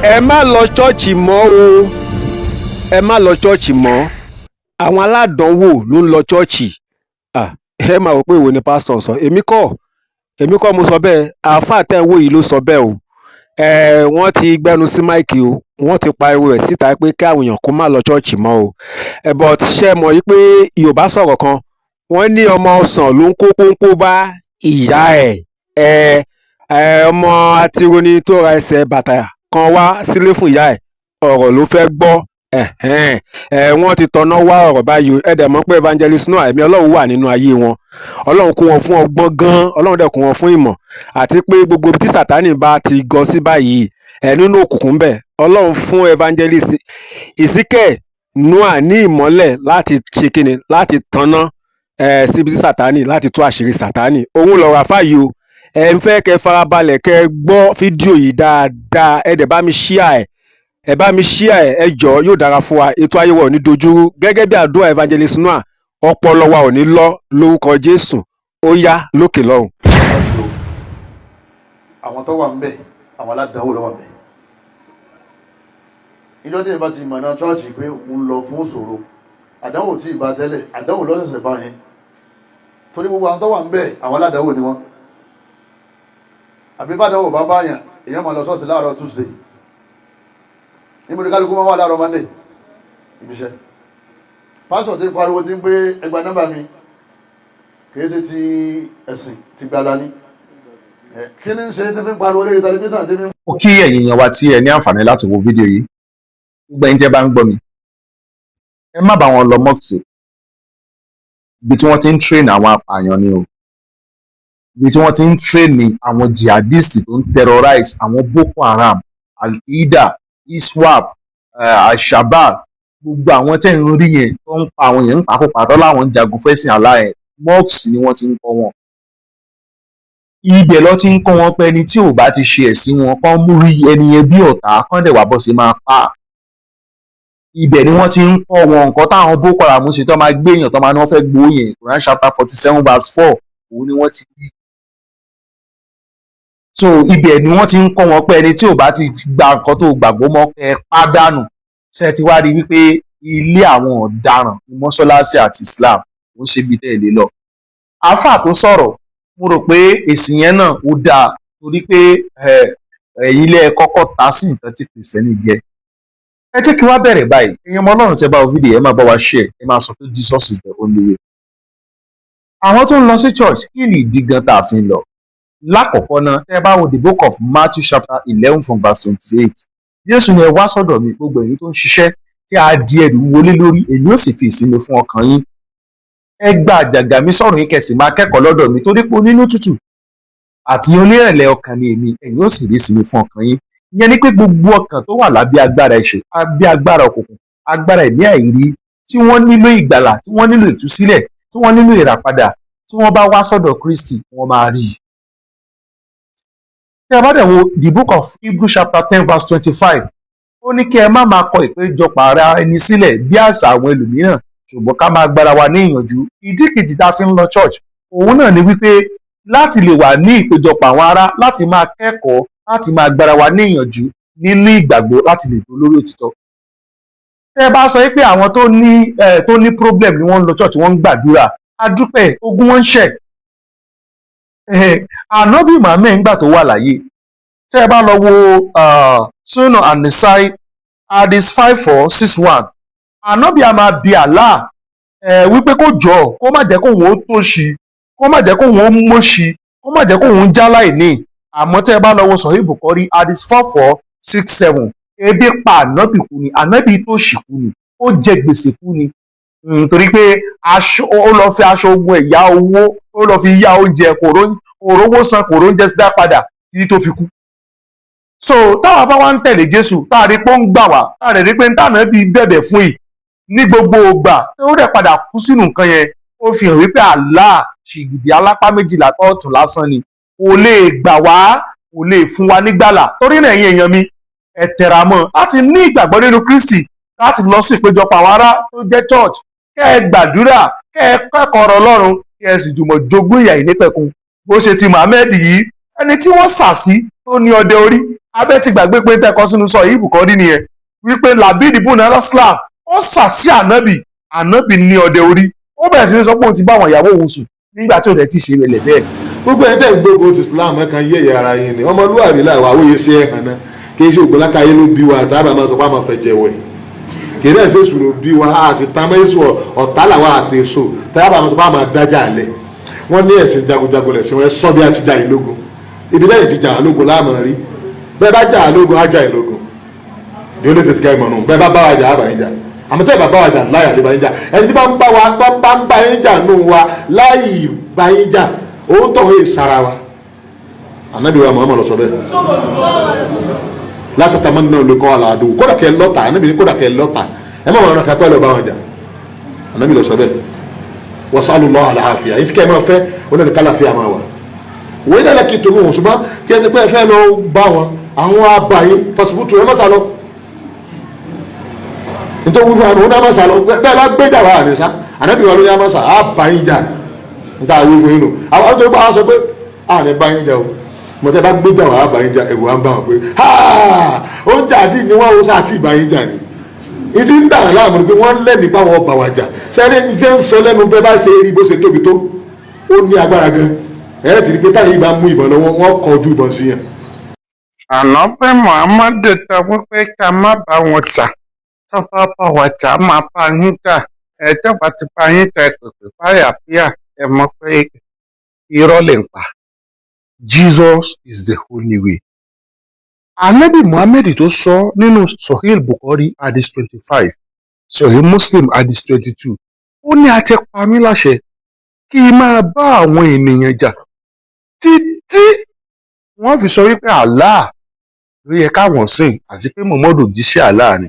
Ẹ má lọ ṣọ́ọ̀ṣì mọ́ o, ẹ má lọ ṣọ́ọ̀ṣì mọ́. Àwọn aládàánwò ló ń lọ ṣọ́ọ̀ṣì. Ẹ máa wò pé èwo ni pásítọ̀ sọ. Èmi kọ́, èmi kọ́ mo sọ bẹ́ẹ̀. Àáfàá tẹ́ ń wò yìí ló sọ bẹ́ẹ̀ o. Wọ́n ti gbẹ́nu sí mic o, wọ́n ti pariwo ẹ̀ síta pé kí àwọn èèyàn kó má lọ ṣọ́ọ̀ṣì mọ́ o. But ṣé ẹ mọ̀ yìí pé Yorùbá sọ̀rọ̀ kan, wọ́n ní ọmọ ọsàn ló ń kó pọ́npọ́ bá ìyá ẹ̀. Ẹ ẹ ọmọ atironi tó ra ẹsẹ̀ bàtà kan wá sílé fún ìyá ẹ̀, ọ̀rọ̀ ló fẹ́ gbọ́. Ẹ̀hẹ́n, ẹ wọ́n ti tọ̀nà wá ọ̀rọ̀ báyìí o. Ẹ dẹ̀ mọ̀ pé Evangelist Noah, ẹ̀mí Ọlọ́run wà nínú ayé wọn. Ọlọ́run kún wọn fún ọgbọ́n gan, Ọlọ́run dẹ̀ kún wọn fún ìmọ̀, àti pé gbogbo ibi tí Sátánì bá ti gọ sí báyìí ẹ nínú òkùnkùn bẹ̀, Ọlọ́run fún Evangelist Ezekiel Noah ní ìmọ́lẹ̀ láti ṣe kíni, láti tanná ẹ síbi tí Sátánì, láti tú àṣírí Sátánì. Òun lọ̀rọ̀ àfáà yìí o. Ẹ ń fẹ́ kẹ́ farabalẹ̀ kẹ́ gbọ́ fídíò yìí dáadáa. Ẹ dẹ̀ bá mi share ẹ̀, ẹ bá mi share ẹ̀, ẹ jọ̀ọ́, yóò dára fún wa. Ètò ayé wa ò ní dojúrú. Gẹ́gẹ́ bí àdúrà Evangelist Noah, ọpọlọ wa ò ní lọ lórúkọ Jésù. Ó yá, lókè lọ́hùn. Àwọn tó wà ń bẹ̀, àwọn aládàáwò ló wà ń bẹ̀. Ìjọ tí ìbá ti mọ̀nà chọ́ọ̀chì pé òun lọ fún ìṣòro, àdánwò tí ìbá tẹ́lẹ̀, àdánwò lọ́sẹ̀sẹ̀ bá yẹn, torí gbogbo àwọn tó wà ń bẹ̀, àwọn aládàáwò ni wọ́n. Àbí bá dánwò bá báyàn, èèyàn máa lọ ṣọ́ọ̀ṣì láàárọ̀ Tuesday? Níbo ni kálukú máa wà láàárọ̀ Monday? Ibiṣẹ́. Pásítọ̀ tí ń pariwo, tí ń pé ẹgbà nọ́mbà mi, kìí ṣe ti ẹ̀sìn ti gbala ní. Kí ni ń ṣe tí fi ń pariwo lórí tẹlifíṣàn tí fi ń Mo kí ẹ̀yin èèyàn wa tí ẹ ní àǹfààní láti wo fídíò yìí. Gbogbo ẹ̀yin tí ẹ bá ń gbọ́ mi, ẹ má bá wọn lọ mosque. Ibi tí wọ́n ti ń train àwọn apààyàn ni o, ibi tí wọ́n ti ń train àwọn jihadist tó ń terrorize, àwọn Boko Haram, Al-Qaeda, ISWAP, Al-Shabaab, gbogbo àwọn tẹ́ ń rí yẹn tó ń pa àwọn èèyàn ń pàkópa tó láwọn ń jagun fẹ́sìn Allah yẹn, mosque ni wọ́n ti ń kọ́ wọn. Ibẹ̀ lọ ti ń kọ́ wọn pé ẹni tí ò bá ti ṣe ẹ̀sìn wọn, kán mú rí ẹni yẹn bí ọ̀tá, kán dẹ̀ wá bọ́ sí máa pa á. Ibẹ̀ ni wọ́n ti ń kọ́ wọn nǹkan táwọn Boko Haram ṣe, tó máa gbé èèyàn, tó máa ní wọ́n fẹ́ gbowó yẹn. Quran chapter 47 verse 4, òun ni wọ́n ti rí. So ibẹ̀ ni wọ́n ti ń kọ́ wọn pé ẹni tí ò bá ti gba nǹkan tó gbàgbọ́ mọ́, ẹ pàdánù. Ṣe ti wá rí wípé ilé àwọn ọ̀daràn ní mọ́ṣáláṣí àti Islam ó ń ṣe bí tẹ́ ẹ lè lọ? Àáfà tó sọ̀rọ̀, mo rò pé èsì yẹn náà ó dáa, torí pé ẹ̀yin ilé ẹ kọ́kọ́ ta sí nǹkan tí Kìrìsìtẹ́nì jẹ́. Ẹ jẹ́ kí wá bẹ̀rẹ̀ báyìí. Ẹ̀yin ọmọ Ọlọ́run, tẹ́ bá wo fídíò, ẹ máa bá wa share, ẹ máa sọ pé Jesus is the only way. Àwọn tó ń lọ sí church, kí ni ìdí gan tá a fi ń lọ? Lákọ̀ọ́kọ́ náà, tẹ́ bá wo the Book of Matthew chapter 11 from verse 28, Jésù ní, "Ẹ wá sọ́dọ̀ mi, gbogbo ẹ̀yin tó ń ṣiṣẹ́ tí a di ẹrù wọlé lórí, èmi ó sì fi ìsinmi fún ọkàn yín. Ẹ gba àjàgà mi sọ́rùn yín, kẹ́ sì máa kẹ́kọ̀ọ́ lọ́dọ̀ mi, torí pé onínú tútù àti onírẹ̀lẹ̀ ọkàn ni èmi, ẹ̀yin ó sì rí ìsinmi fún ọkàn yín." Ìyẹn ni pé gbogbo ọkàn tó wà lábẹ́ agbára ẹ̀ṣẹ̀, abẹ́ agbára òkùnkùn, agbára ẹ̀mí àìrí, tí wọ́n nílò ìgbàlà, tí wọ́n nílò ìtúsílẹ̀, tí wọ́n nílò ìràpadà, tí wọ́n bá wá sọ́dọ̀ Kristi, wọ́n máa rí i. Tí a bá dẹ̀ wo the Book of Hebrews chapter 10 verse 25, ó ní kí ẹ má máa kọ ìpéjọpọ̀ ara ẹni sílẹ̀ bí àṣà àwọn ẹlòmíràn, ṣùgbọ́n ká máa gbára wa ní ìyànjú. Ìdí kejì tá a fi ń lọ church, òun náà ni wípé láti lè wà ní ìpéjọpọ̀ àwọn ará, láti máa kẹ́kọ̀ọ́, láti máa gbára wa ní ìyànjú nínú ìgbàgbọ́, láti lè dúró lórí òtítọ́. Tẹ́ ẹ bá sọ pé àwọn tó ní problem ni wọ́n ń lọ church, wọ́n ń gbàdúrà, a dúpẹ́, ogun wọn ń ṣẹ̀. Ànábì Muhammed ńgbà tó wà láyé, tẹ́ ẹ bá lọ wo Sunan An-Nasai hadith 5461, ànábì a máa bi Allah wípé kó jọ, kó má jẹ́ kóun ó tòṣì, kó má jẹ́ kóun ó mọ̀ṣì, kó má jẹ́ kóun ó jáláìní. Àmọ́ tẹ́ ẹ bá lọ wo Sahih Bukhari hadith 4467, ebi pa ànábì kú ni, ànábì tòṣì kú ni, ó jẹ gbèsè kú ni. Torí pé aṣọ ó lọ fi aṣọ ogun ẹ̀ yá owó, ó lọ fi yá oúnjẹ, kò rówó san, kò róúnjẹ dá padà títí tó fi kú. So táwa bá wá ń tẹ̀lé Jésù, tá a rí pé ó ń gbà wá, tá a rí pé ń tànà bí bẹ̀bẹ̀ fún yìí ní gbogbo ìgbà, ó dẹ̀ padà kú sínú nǹkan yẹn, ó fi hàn wípé Allah ṣìgìdì alápá méjìlá ọ̀tún lásán ni, kò lè gbà wá, kò lè fún wa nígbàlà. Torí náà, ẹ̀yin èèyàn mi, ẹ tẹra mọ́ láti ní ìgbàgbọ́ nínú Kristi, láti lọ sí ìpéjọpọ̀ àwọn ará tó jẹ́ church, kẹ́ ẹ gbàdúrà, kẹ́ ẹ kẹ́kọ̀ọ́ ọ̀rọ̀ Ọlọ́run, kí ẹ sì jùmọ̀ jogún ìyà ìnípẹ̀kun, bó ṣe ti Muhammed yìí, ẹni tí wọ́n sà sí tó Tó ní ọdẹ orí abẹ́ ti gbàgbé pé tẹ́kọ̀ sínú sọ yìí Bukhari nìyẹn, wípé Labid ibn al-Aslam ó sà sí ànábì. Ànábì ní ọdẹ orí, ó bẹ̀rẹ̀ sí ní sọ pé òun ti bá àwọn ìyàwó òun sùn nígbà tí ò dẹ̀ ti ṣe rẹ̀ bẹ́ẹ̀. Gbogbo ẹ̀ tẹ́ ń gbógun ti Islam, ẹ̀ kan yẹ̀yẹ̀ ara yín ni. Ọmọlúwàbí làwọn àwòye ṣe é hàn náà. Kì í ṣe ògbólákàyé ló bí wa àtàbà máa sọ pé a máa fẹ́ jẹ̀wẹ̀. Kì í dẹ̀ ṣe èṣù ló bí wa, a sì ta mọ́ èṣù. Ọ̀tá làwọn àtẹ̀sọ tàbá máa sọ pé a máa dájà lẹ̀. Wọ́n ní ẹ̀sìn jagunjagun lẹ̀sìn wọn. Ẹ sọ bí a ti jà yín lógun, ibi lẹ́yìn ti jà á lógun láàmú rí. Bẹ́ẹ̀ bá jà á lógun, á jà yín lógun ní ó lè tètè ká ìmọ̀ nù. Bẹ́ẹ̀ bá bá wa jà, á bá yín jà. Àmọ́ tẹ́ ẹ̀ bá bá wa jà, láyà lè bá yín jà. Ẹni tí bá ń bá wa bá ń bá yín jà nù wa láì bá yín jà, òun tọ̀ ẹ̀ sara wa. Anabi wa Muhammad ló sọ bẹ́ẹ̀, látàtà máa ń náà lè kọ́ àlàdù. Kódà kẹ́ lọ́tà, anabi ní kódà kẹ́ lọ́tà, ẹ má wọn kà pẹ́ lọ bá wọn jà. Anabi ló sọ bẹ́ẹ̀. Wasalu lọ́ àlàáfíà yìí tí kẹ́ ẹ máa fẹ́ onáni kálàfíà máa wà. Wọ́n yìí dáná kí tòun òun, ṣùgbọ́n kí ẹ ti pẹ́ fẹ́ lọ bá wọn, àwọn abayé fasibutu, ẹ má sá lọ. Nítorí wíwá àwọn ọ̀nà má sá lọ. Bẹ́ẹ̀ bá gbéjà wà ní sá, anabi wà lórí á má sá, á bá yín jà. Níta àwọn ìwé nù àwọn àwọn tó bá wọn sọ pé à ní bá yín jà o, mọ̀tẹ́ bá gbéjà wà á bá yín jà. Ẹ̀rù wa ń bá wọn pé ha, oúnjẹ àdí ni wọ́n ó sá àti ìbá yín jà ni. Ìdí ń dà láàmú ni pé wọ́n lẹ́nu bá wọn bà wá jà. Sẹ́ni ní tí ń sọ lẹ́nu bẹ́ẹ̀ bá ṣe rí bó ṣe tóbi tó, ó ní agbára gan. Ẹ̀ ti rí pé táyà yìí bá mú ìbọn lọ́wọ́, wọ́n kọjú ìbọn sí yẹn. Ànábì Muhammadu sọ wípé ká má bá wọn jà. Tó bá bá wa jà, máa bá yín jà. Ẹ tó bá ti bá yín jà, ẹ pèpè fáyà fíà, ẹ mọ̀ pé irọ́ lè ń pa. Jesus is the only way. Anabi Muhammed tó sọ nínú Sahih Bukhari hadith 25, Sahih Muslim hadith 22, ó ní a ti pa mí láṣẹ kí n máa bá àwọn ènìyàn jà títí wọ́n fi sọ wípé Allah ló yẹ káwọn sìn àti pé Muhammadu jíṣẹ́ Allah ni.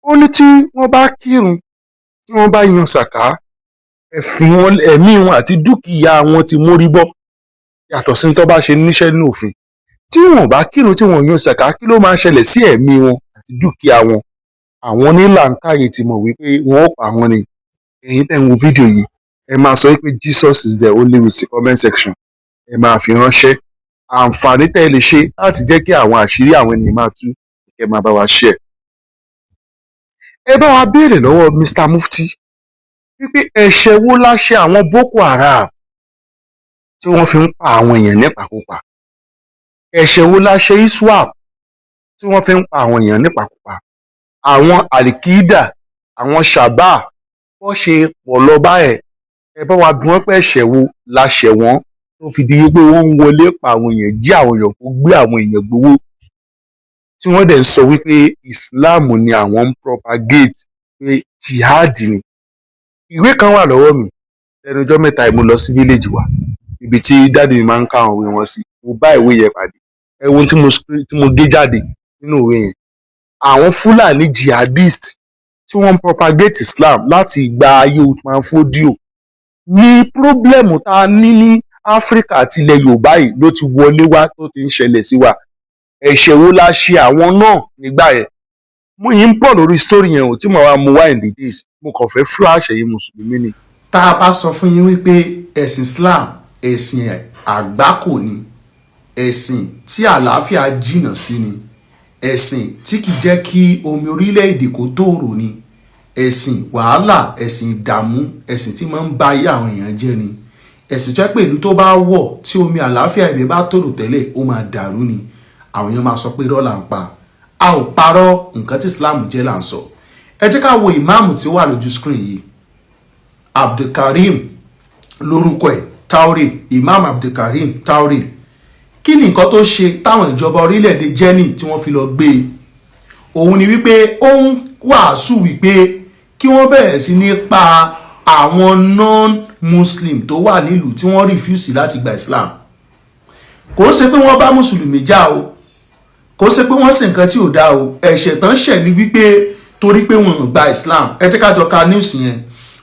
Ó ní tí wọ́n bá kírun, tí wọ́n bá yan sàká, ẹ̀fìn wọn, ẹ̀mí wọn àti dúkìá wọn ti mórí bọ́, yàtọ̀ sí tó bá ṣe níṣẹ́ ní òfin. Tí wọn bá kírun, tí wọn yan sàká, kí ló máa ṣẹlẹ̀ sí ẹ̀mí wọn àti dúkìá wọn? Àwọn onílàǹkàyè ti mọ̀ wípé wọn ó pa wọn ni. Ẹ̀yin tẹ́ ń wo fídíò yìí, ẹ máa sọ wípé "Jesus is the only way" sí comment section. Ẹ máa fi ránṣẹ́. Àǹfààní tẹ́ ẹ lè ṣe láti jẹ́ kí àwọn àṣírí àwọn ènìyàn máa tú, kẹ́ máa bá wa share. Ẹ bá wa béèrè lọ́wọ́ Mr Mufti wípé ẹ̀ṣẹ̀ wo la ṣe àwọn Boko Haram tí wọ́n fi ń pa àwọn èèyàn nípakúpa? Ẹ̀ṣẹ̀ wo la ṣe ISWAP tí wọ́n fi ń pa àwọn èèyàn nípakúpa? Àwọn Alikida, àwọn Shaba, wọ́n ṣe pọ̀ lọ báyẹn. Ẹ bá wa bí wọ́n pé ẹ̀ṣẹ̀ wo la ṣẹ̀ wọ́n tó fi di wípé wọ́n ń wọlé pa àwọn èèyàn, jí àwọn èèyàn kó gbé àwọn èèyàn gbowó, tí wọ́n dẹ̀ ń sọ wípé Islam ni àwọn ń propagate, pé jihad ni? Ìwé kan wà lọ́wọ́ mi. Lẹ́nu ọjọ́ mẹ́ta yìí, mo lọ sí village wa, ibi tí daddy mi máa ń ká àwọn ìwé wọn sí. Mo bá ìwé yẹn pàdé. Ẹ wo ohun tí mo gé jáde nínú ìwé yẹn. Àwọn Fúlàní jihadist tí wọ́n ń propagate Islam láti ìgbà ayé Uthman Fodio ní problem tá a ní ní Áfíríkà àti ilẹ̀ Yorùbá yìí ló ti wọlé wá, tó ti ń ṣẹlẹ̀ sí wa. Ẹ̀ṣẹ̀ wo la ṣe àwọn náà nígbà yẹn? Mo yìí ń bọ̀ lórí story yẹn o, tí mo wá mu wá in the days. Mo kàn fẹ́ flash ẹ̀yin mùsùlùmí ni. Tá a bá sọ fún yín wípé ẹ̀sìn Islam, ẹ̀sìn àgbákò ni, ẹ̀sìn tí àlàáfíà jìnnà sí ni, ẹ̀sìn tí kì í jẹ́ kí omi orílẹ̀-èdè kó tòrò ni, ẹ̀sìn wàhálà, ẹ̀sìn ìdààmú, ẹ̀sìn tí máa ń ba ayé àwọn èèyàn jẹ́ ni, ẹ̀sìn tó jẹ́ pé ìlú tó bá wọ̀, tí omi àlàáfíà ibẹ̀ bá tòrò tẹ́lẹ̀, ó máa dàrú ni, àwọn èèyàn máa sọ pé irọ́ là ń pa. A ò parọ́. Nǹkan tí Islam jẹ́ là ń sọ. Ẹ jẹ́ ká wo ìmáàmù tí ó wà lójú screen yìí. Abdulkareem lórúkọ ẹ̀, Traore, Imam Abdulkareem Traore. Kí ni nǹkan tó ṣe táwọn ìjọba orílẹ̀-èdè Germany tí wọ́n fi lọ gbé e? Òun ni wípé ó ń wàásù wípé kí wọ́n bẹ̀rẹ̀ sí ní pa àwọn non-muslim tó wà nílùú tí wọ́n refuse láti gba Islam. Kò ṣe pé wọ́n bá mùsùlùmí jà o, kò ṣe pé wọ́n ṣe nǹkan tí ò dáa o. Ẹ̀ṣẹ̀ tán ṣẹ̀ ní wípé torí pé wọ́n gba Islam. Ẹ jẹ́ ká jọ ka news yẹn.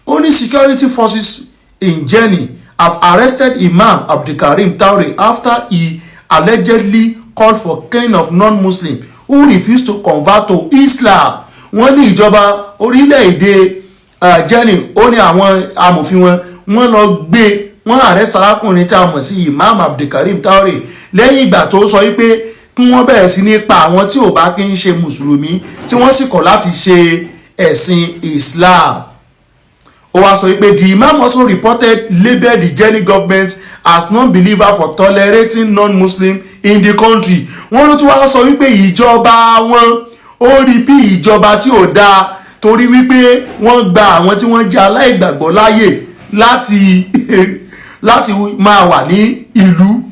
Ó ní security forces in Germany have arrested Imam Abdulkareem Traore after he allegedly called for killing of non-Muslim who refused to convert to Islam. Wọ́n ní ìjọba orílẹ̀-èdè Germany, ó ní àwọn amòfin wọn, wọ́n lọ gbé, wọ́n arrest arákùnrin tí a mọ̀ sí Imam Abdulkareem Traore lẹ́yìn ìgbà tó sọ wípé kí wọ́n bẹ̀rẹ̀ sí ní pa àwọn non-Muslim tó bá Kí wọ́n bẹ̀rẹ̀ sí ní pa àwọn tí ò bá kí ń ṣe mùsùlùmí, tí wọ́n sì kọ̀ láti ṣe ẹ̀sìn Islam. Ó wá sọ wípé the imam also reported labelled the Delhi government as non-believer for tolerating non-Muslim in the country. Wọ́n ló tún wá sọ wípé ìjọba wọn ó rí bí ìjọba tí ò dáa, torí wípé wọ́n gba àwọn tí wọ́n jẹ́ aláìgbàgbọ́ láàyè láti máa wà ní ìlú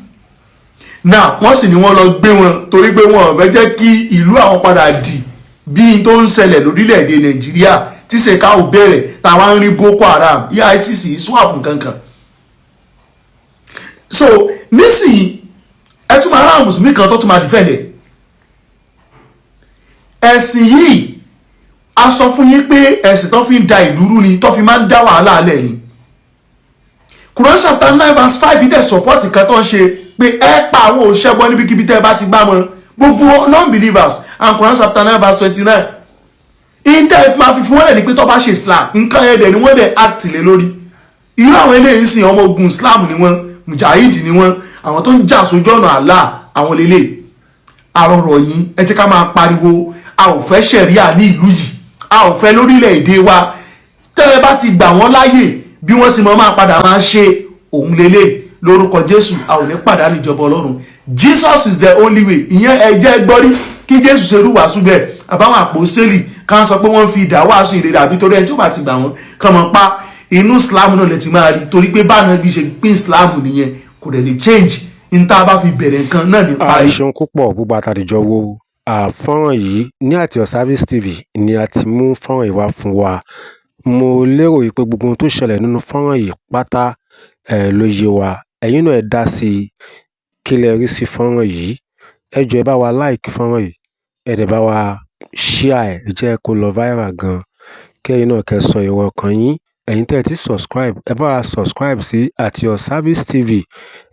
náà. Wọ́n sì ní wọ́n lọ gbé wọn torí pé wọn ò fẹ́ jẹ́ kí ìlú àwọn padà dì bí n tó ń ṣẹlẹ̀ lórílẹ̀‐èdè Nàìjíríà, tí Shekau bẹ̀rẹ̀, táwa ń rí Boko Haram, ISIS, ISWAP, nkankan. So nísìnyí, ẹ tún máa ráwọn mùsùlùmí kan tó tún máa defend ẹ̀. Ẹ̀sìn yìí, a sọ fún yín pé ẹ̀sìn tó fi ń da ìlú rú ni, tó fi máa ń dá wàhálà alẹ́ ni. Quran chapter 9 verse 5 dẹ̀ support nǹkan tó ń ṣe, pé ẹ pa àwọn òṣèbọ níbikíbi tẹ́ ẹ bá ti gbá wọn, gbogbo non-believers, and Quran chapter 9 verse 29. Intel máa fi fún wọn lẹ̀ ní pé tó bá ṣe Islam, nǹkan yẹn dẹ̀ ni wọ́n dẹ̀ act lé lórí. Irú àwọn eléyìí sìn, ọmọ ogun Islam ni wọ́n, mujahid ni wọ́n, àwọn tó ń jà sójú ọ̀nà Allah. Àwọn lélẹ̀ àrọ̀rọ̀ yìí, ẹ jẹ́ ká máa pariwo, a ò fẹ́ ṣẹ̀ríà ní ìlú yìí, a ò fẹ́ lórílẹ̀‐èdè wa. Tẹ́ ẹ bá ti gbà wọ́n láàyè, bí wọ́n sì mọ́ máa padà máa ṣe òun lélẹ̀. Lórúkọ Jésù, a ò ní pàdánù ìjọba Ọlọ́run. Jesus is the only way. Ìyẹn ẹ jẹ́ gbọ́rí kí Jésù ṣerú wàásù bẹ́ẹ̀, àbáwọn àpòsílì kan sọ pé wọ́n fi ìdá wàásù ìrere, àbí torí ẹni tí ó bá ti gbà wọ́n kàn mọ́ pa. Inú Islam náà lè ti máa rí, torí pé báwọn ẹbí ṣe pín Islam nìyẹn, kò dẹ̀ lè change. Ní tá a bá fi bẹ̀rẹ̀ nǹkan náà ní parí. Ṣeun púpọ̀, gbogbo àtàdìjọ wo fọ́nrán yìí ní àti Your Service TV ni a ti mú fọ́nrán yìí wá fún wa. Mo lérò wípé gbogbo ohun tó ṣẹlẹ̀ nínú fọ́nrán yìí pátá ẹ̀ ló yé wa. Ẹ̀yin náà, ẹ dá sí i. Kí lẹ rí sí fọ́nrán yìí? Ẹ jọ̀ọ́, ẹ bá wa like fọ́nrán yìí, ẹ dẹ̀ bá wa share ẹ̀, jẹ́ kó lọ viral gan. Kí ẹ̀yin náà kẹ́ sọ èrò ọkàn yín. Ẹ̀yin tẹ́ ẹ ti subscribe, ẹ bá wa subscribe sí at Your Service TV.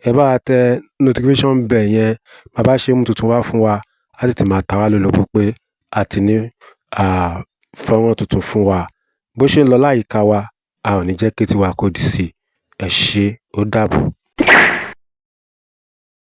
Ẹ bá wa tẹ notification bell yẹn. Bàbá ṣe mú tuntun wá fún wa, á tètè máa ta wá lólobó pé a ti ní fọ́nrán tuntun fún wa. Bó ṣe ń lọ láyìíká wa, a ò ní jẹ́ kí tiwa kó di sí i. Ẹ ṣé, ó dàbọ̀.